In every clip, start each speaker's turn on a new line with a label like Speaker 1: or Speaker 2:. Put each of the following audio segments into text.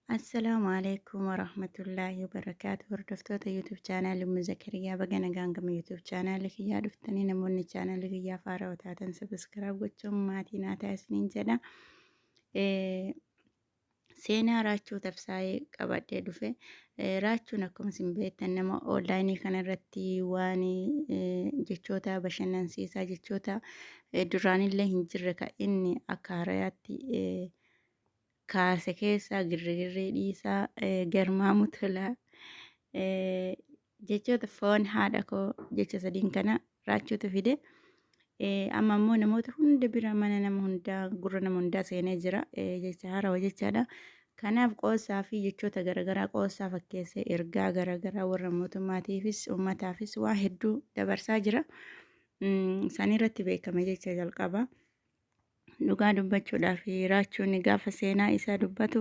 Speaker 1: Assalaamu alaikum warahmatullaahi wabarakaatu. Hordoftoota YouTube chaanaalii Ummu Zakariyaa, baga nagaan gama YouTube chaanaalii kiyyaa dhuftanii, namoonni chaanaalii kiyyaa haarawaa taatan subscribe gochuun maatii naa ta'a isiniin jedha. Seenaa Raachuu Tafsaayee qabadhee dhufe. Raachuun akkuma isin beektan nama onlaayinii kanarratti waan jechoota bashannansiisaa, jechoota duraanillee hin jirre kan inni akka haarayaatti kaase keessaa girrigirrii dhiisaa, garmaamu tolaa, jechoota foon haadha koo, jecha sadiin kana Raachuutu fide. Amma immoo namoota hunda bira, mana nama hundaa, gurra nama hundaa seenee jira, jecha haarawa jechaadha. Kanaaf qoosaa fi jechoota garaagaraa qoosaa fakkeessee ergaa garaagaraa warra mootummaatiifis uummataafis waa hedduu dabarsaa jira. Sanirratti beekame jecha jalqaba. Dhugaa dubbachuudhaaf Raachuun gaafa seenaa isaa dubbatu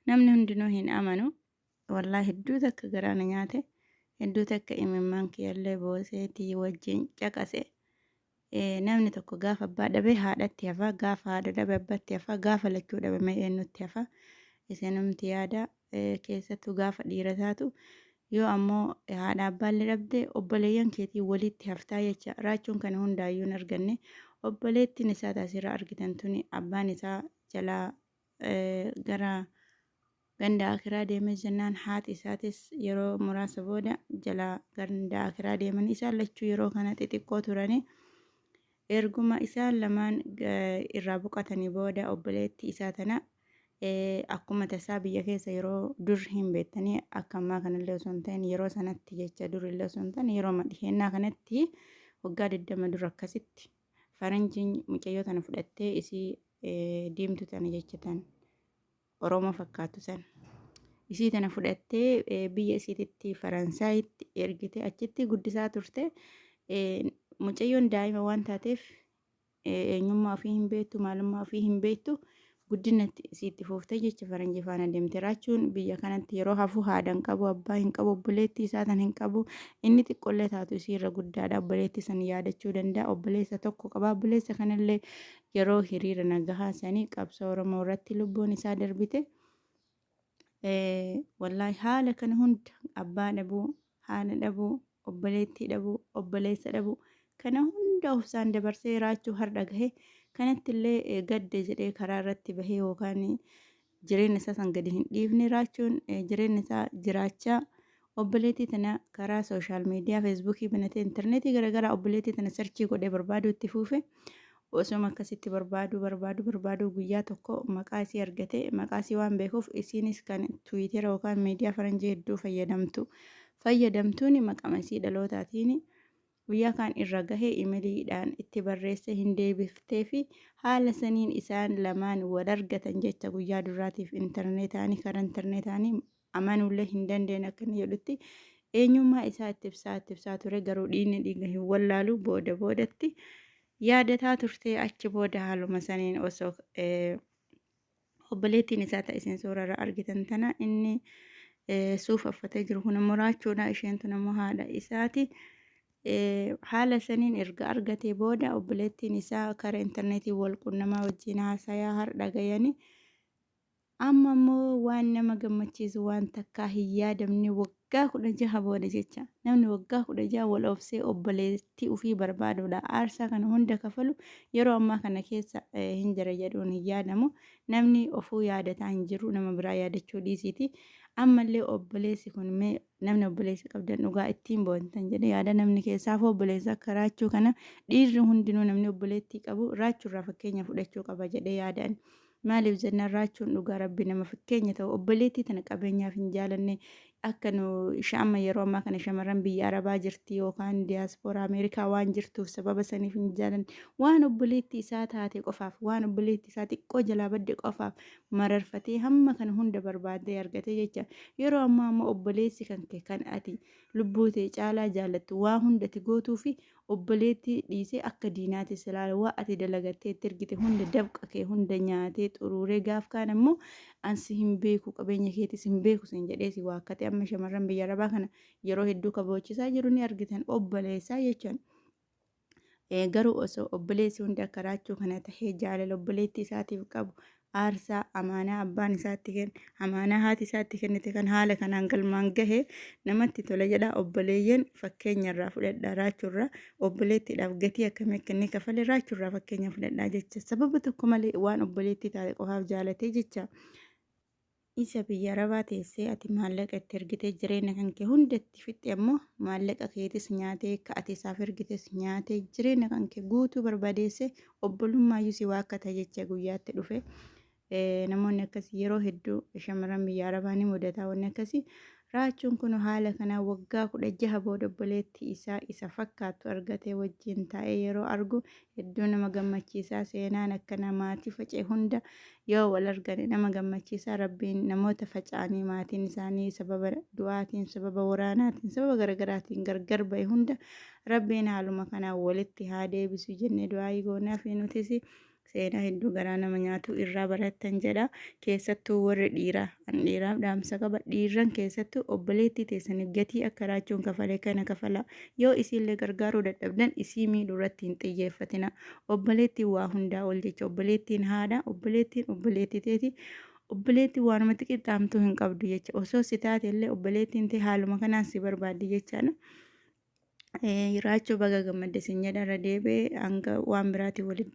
Speaker 1: namni hundinuu hin amanu. Wallaahi hedduu takka garaa na nyaate. Hedduu takka imimmaan kiyyallee booseetii wajjin caqase. Namni tokko gaafa abbaa dhabe haadhatti hafa, gaafa haadha dhabe abbatti hafa, gaafa lachuu dhabe mee eenyutti hafa? Isinumti yaada. Keessattuu gaafa dhiira taatu, yoo ammoo haadha abbaallee dhabde obboleeyyan keetii walitti haftaa jecha. Raachuun kana hundaayyuu hin arganne. Obboleettiin isaa taasirra argitan tuni abbaan isaa jalaa gara ganda akiraa deemee jennaan, haati isaatis yeroo muraasa booda jalaa ganda akiraa deeman. Isaan lachuu yeroo kana xixiqqoo turani. Erguma isaan lamaan irraa boqatanii booda obboleettii isaa tana akkuma tasaa biyya keessa yeroo dur hin beektanii, akka ammaa kanallee osoo hin ta'in, yeroo sanatti jecha durillee osoo hin ta'in, yeroo dhiheennaa kanatti waggaa 20 dura akkasitti faranjiin mucayyoo tana fudhattee, isii diimtu tana jecha, tan Oromoo fakkaattu sana. Isii tana fudhattee biyya isiititti Faransaayitti ergite, achitti guddisaa turte. Mucayyoon daa'ima waan taateef eenyummaa ofii hin beektu, maalummaa ofii hin beektu, guddinatti isiitti fuuftee jecha faranjii faana deemte. Raachuun biyya kanatti yeroo hafu haadha hin qabu, abbaa hin qabu, obboleettii isaa tan hin qabu. Inni xiqqoollee taatu isii irra guddaadha. Obboleettii san yaadachuu danda'a. Obboleessa tokko qaba. Obboleessa kanallee yeroo hiriira nagahaa sanii qabsoo Oromoo irratti lubbuun isaa darbite. Wallaahi haala kana hunda, abbaa dhabuu, haadha dhabuu, obboleettii dhabuu, obboleessa dhabuu, kana hunda obsaan dabarsee Raachuu har'a gahe. Kanatti illee gadde jedhee karaa irratti bahee yookaan jireenya isaa san gadi hin dhiifne. Raachuun jireenya isaa jiraachaa obboleettii tana karaa social media, Feesbuukii banatee, intarneetii garaagaraa obboleettii tana search godhee barbaaduu itti fuufe. Osuma akkasitti barbaaduu barbaaduu barbaaduu guyyaa tokko maqaa isii argate. Maqaa isii waan beekuuf, isiinis kan Tiwiitera yookaan miidiyaa faranjii hedduu fayyadamtu fayyadamtuun, maqama isii dhalootaatiin guyyaa kaan irra gahe imeliidhaan itti barreesse, hin deebiftee fi haala saniin isaan lamaan wal argatan jecha. Guyyaa duraatiif intarneetaanii, karaa intarneetaanii, amanuullee hin dandeenye. Akka inni jedhutti eenyummaa isaa itti ibsaa itti ibsaa ture, garuu dhiigni dhiiga hin wallaalu, booda boodatti yaadataa turte. Achi booda haaluma saniin osoo obboleettiin isaa ta isin suurarra argitan tana, inni suufa uffatee jiru kun immoo Raachuudha, isheen tun immoo haadha isaati. Haala saniin erga argatee booda obboleettiin isaa karaa intarneetii wal qunnamaa wajjin haasayaa har'a gayanii. Amma immoo waan nama gammachiisu, waan takkaa hin yaadamne, waggaa 16 booda jecha. Namni waggaa 16 wal obsee obboleettii ofii barbaaduudha aarsaa kana hunda kafalu yeroo ammaa kana keessa hin jira jedhuun hin yaadamu. Namni ofuu yaadataa hin jiru, nama biraa yaadachuu dhiisiiti. Ammallee obboleessi kun, mee namni obboleessa qabdan dhugaa ittiin boontan jedhee yaada. Namni keessaafuu obboleessa akka Raachuu kana, dhiirri hundinuu namni obboleettii qabu Raachuurraa fakkeenya fudhachuu qaba jedhee yaadaan. Maaliif jennaan, Raachuun dhugaa rabbi nama fakkeenya ta'u. Obboleettii tana qabeenyaaf hin jaalanne, akka nu amma yeroo ammaa kana shamarran biyya arabaa jirti yookaan diyaaspooraa Ameerikaa waan jirtuuf sababa saniif hin jaalanne. Waan obboleettii isaa taate qofaaf, waan obboleettii isaa xiqqoo jalaa badde qofaaf mararfatee hamma kana hunda barbaadee argate jecha. Yeroo ammaa ammoo obboleessi kan kee, kan ati lubbuu tee caalaa jaalattu, waa hunda ati gootuu fi obboleettii dhiisee akka diinaatti si ilaala. Waa ati dalagattee itti ergite hunda, dafqa kee hunda nyaatee xuruuree, gaaf kaan ammoo ansi hin beeku, qabeenya keetis hin beeku sin jedhee si waakkate. Amma shamarran biyya arabaa kana yeroo hedduu kaboochisaa jiru ni argitan, obboleessaa jechaan. Garuu osoo obboleessi hundi akka Raachuu kana tahee jaalala obboleettii isaatiif qabu Aarsaa amaanaa abbaan isaatti kenne, amaanaa haati isaatti kennite kan haala kanaan galmaan gahe namatti tola jedha. Obboleeyyan, fakkeenya irraa fudhadhaa. Raachuurraa obboleettiidhaaf gatii akkamii akka inni kafale raachuurraa fakkeenya fudhadhaa jecha. Sababa tokko malee waan obboleettii taate qofaaf jaalatee jecha. Isa biyya Arabaa teessee ati maallaqa itti ergitee jireenya kan kee hunda itti fixxe ammoo maallaqa keetis nyaatee, ka ati isaaf ergites nyaatee, jireenya kan kee guutuu barbadeesse, obbolummaayyuu si waakkata jecha guyyaatti dhufe. Namoonni akkasii yeroo hedduu shamarran biyya Arabaa ni mudata wanni akkasii. Raachuun kun haala kanaa waggaa 16 booda obboleettii isaa isa fakkaattu argatee wajjin taa'ee yeroo argu hedduu nama gammachiisaa. Seenaan akkanaa maatii faca'e hunda yoo wal argane nama gammachiisaa. Rabbiin namoota faca'anii maatiin isaanii sababa du'aatiin, sababa waraanaatiin, sababa garaagaraatiin gargar ba'e hunda Rabbiin haaluma kanaan walitti haa deebisu jennee du'aayii goonaa fi nutis. Seenaa hedduu garaa nama nyaatu irraa barattan jedha. Keessattuu warri dhiiraa. An dhiiraaf dhaamsa qaba. Dhiirran keessattuu obboleettii teessaniif gatii akka raachuun kafale kana kafalaa. Yoo isiillee gargaaruu dadhabdan isii miidhuu irratti hin xiyyeeffatina. Obboleettiin waa hundaa ol jecha. Obboleettiin haadha, obboleettiin obboleettii teeti. Obboleettiin waanumatti qixxaamtuu hin qabdu jecha. Osoo si taate illee obboleettiin tee haaluma kanaan si barbaaddi jechaadha. Raachuu, baga gammadde sin jedha irra deebi'ee hanga waan biraatiin walitti.